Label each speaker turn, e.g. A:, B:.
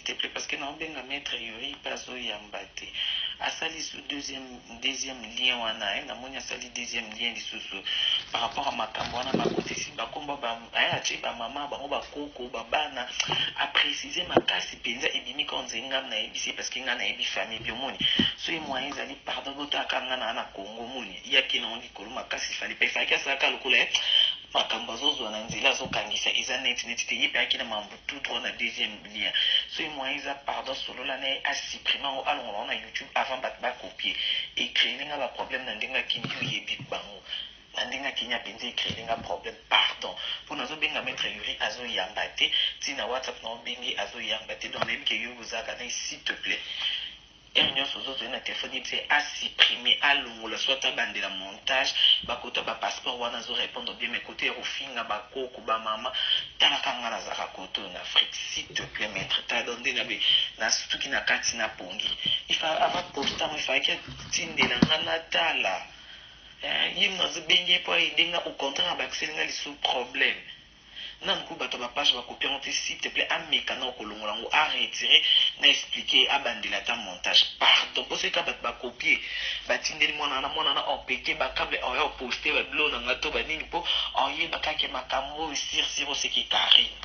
A: te plaît, parce que naobenga maître Yuri mpe azoyamba te. Asali su deuxième lien wana, namoni asali deuxième lien lisusu par rapport à makambo wana. Bakotisi bakombo, atie bamama bango, bakoko, babana, aprécise makasi mpenza. Ebimi ka nzela ngai nayebisi, parce que ngai nayebi famille biomoni. Soki moyen ezali, pardon, botaka ngai na Congo. Moni yaki nango likolo makasi. Fally mpe efalaki asalaka lokola makambo azozwa na nzela, azokangisa. Eza neti neti te, ye mpe ayaki na mambo tout droit na deuxième lien. Soki moyen eza, pardon, solola na ye, asupprime yango, alongola yango na YouTube avant bato bakopie, ecréer nga baproblème na ndenge akini. Yo oyebi bango na ndenge akini mpenza, ecréer nga problème. Pardon, mpo nazobenga maître Yuri, azoyamba te. Ntina WhatsApp na obengi, azoyamba te. Donc nayebi ke yo ozalaka na, s'il te plaît, heure nyonso ozozwa na telefone, ye te asupprime, alongola, soit abandela montage. Bakota bapasseport wana, azorépondre bien, mais kote ya kofinga bakoko, bamama, talaka nga nazalaka kote oyo na Afrique. S'il te plaît, maître, tala nde nabe nasuki na kati na pongi. Avant poste yango, efalaki atindela nga natala. Ye nazobengi ye mpo aide nga, au contraire abakiseli nga lisusu problème. Nanu ku bato ya bapage bakopi yango te. S'il te plaît, ameka na kolongola yango, aretire na explique, abandela ata montage. Pardon, mpo soki ka bato bakopie, batindeli mwana wana, mwana wana opeke bacable, oya oposte babilo na nga to banini, mpo oyeba kaka makambo oyo sir sir oseki Karine.